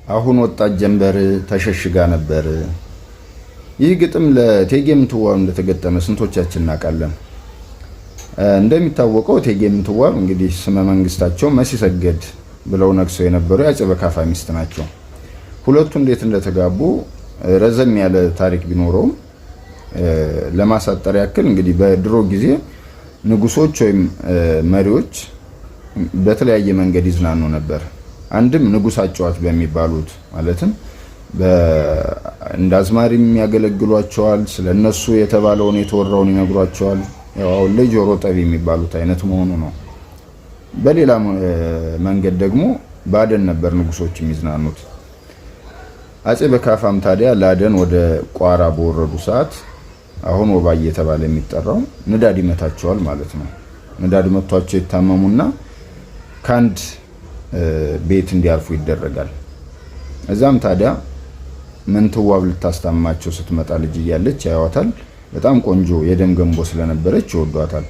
አሁን ወጣት ጀንበር ተሸሽጋ ነበር። ይህ ግጥም ለእቴጌ ምንትዋብ እንደተገጠመ ስንቶቻችን እናውቃለን? እንደሚታወቀው እቴጌ ምንትዋብ እንግዲህ ስመ መንግስታቸው መሲሰገድ ብለው ነግሰው የነበሩ የአፄ በካፋ ሚስት ናቸው። ሁለቱ እንዴት እንደተጋቡ ረዘም ያለ ታሪክ ቢኖረውም ለማሳጠር ያክል እንግዲህ በድሮ ጊዜ ንጉሶች ወይም መሪዎች በተለያየ መንገድ ይዝናኑ ነበር። አንድም ንጉስ አጫዋች በሚባሉት፣ ማለትም እንደ አዝማሪም ያገለግሏቸዋል። ስለ እነሱ የተባለውን የተወራውን ይነግሯቸዋል። ያው አሁን ላይ ጆሮ ጠቢ የሚባሉት አይነት መሆኑ ነው። በሌላ መንገድ ደግሞ ባደን ነበር ንጉሶች የሚዝናኑት። አፄ በካፋም ታዲያ ላደን ወደ ቋራ በወረዱ ሰዓት አሁን ወባ እየተባለ የሚጠራው ንዳድ ይመታቸዋል ማለት ነው። ንዳድ መቷቸው ይታመሙና ከአንድ ቤት እንዲያርፉ ይደረጋል። እዛም ታዲያ ምንትዋብ ልታስታማቸው ስትመጣ ልጅ እያለች ያዩዋታል። በጣም ቆንጆ የደም ገንቦ ስለነበረች ይወዷታል።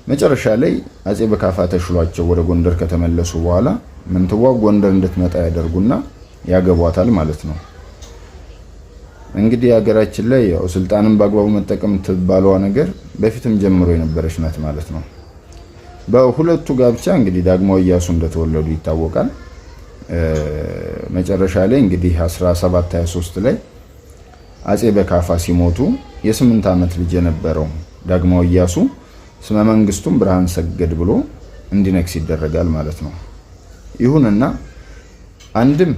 መጨረሻ ላይ አፄ በካፋ ተሽሏቸው ወደ ጎንደር ከተመለሱ በኋላ ምንትዋብ ጎንደር እንድትመጣ ያደርጉና ያገቧታል ማለት ነው። እንግዲህ ሀገራችን ላይ ያው ስልጣንን በአግባቡ መጠቀም ትባለዋ ነገር በፊትም ጀምሮ የነበረች ናት ማለት ነው። በሁለቱ ጋብቻ እንግዲህ ዳግማዊ ኢያሱ እንደተወለዱ ይታወቃል። መጨረሻ ላይ እንግዲህ 1723 ላይ አፄ በካፋ ሲሞቱ የ8 ዓመት ልጅ የነበረው ዳግማዊ ኢያሱ ስመ መንግስቱን ብርሃን ሰገድ ብሎ እንዲነግስ ይደረጋል ማለት ነው። ይሁንና አንድም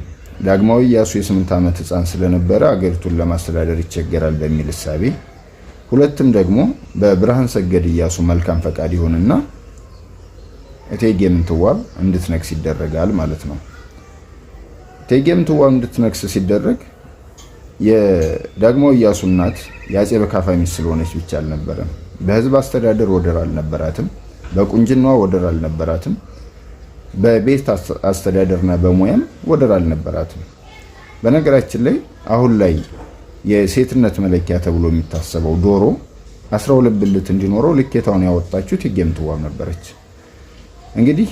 ዳግማዊ ኢያሱ የ8 ዓመት ሕፃን ስለነበረ አገሪቱን ለማስተዳደር ይቸገራል በሚል እሳቤ፣ ሁለትም ደግሞ በብርሃን ሰገድ ኢያሱ መልካም ፈቃድ ይሁንና እቴጌ ምንትዋብ እንድትነግስ ይደረጋል ማለት ነው። እቴጌ ምንትዋብ እንድትነግስ ሲደረግ የዳግማዊ ኢያሱ እናት የአፄ በካፋ ሚስት ስለሆነች ብቻ አልነበረም። በህዝብ አስተዳደር ወደር አልነበራትም። በቁንጅናዋ ወደር አልነበራትም። በቤት አስተዳደርና በሙያም ወደር አልነበራትም። በነገራችን ላይ አሁን ላይ የሴትነት መለኪያ ተብሎ የሚታሰበው ዶሮ 12 ብልት እንዲኖረው ልኬታውን ያወጣችው እቴጌ ምንትዋብ ነበረች። እንግዲህ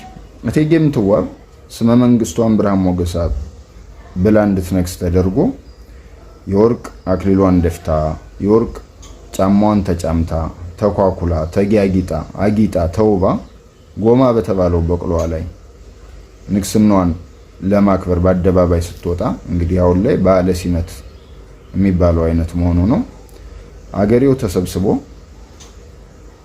እቴጌ ምንትዋብ ስመ መንግስቷን ብርሃን ሞገሳ ብላ እንድትነግስ ተደርጎ የወርቅ አክሊሏን ደፍታ፣ የወርቅ ጫማዋን ተጫምታ፣ ተኳኩላ፣ ተጊያጊጣ፣ አጊጣ፣ ተውባ ጎማ በተባለው በቅሎዋ ላይ ንግስናዋን ለማክበር በአደባባይ ስትወጣ እንግዲህ አሁን ላይ በዓለ ሲመት የሚባለው አይነት መሆኑ ነው። አገሬው ተሰብስቦ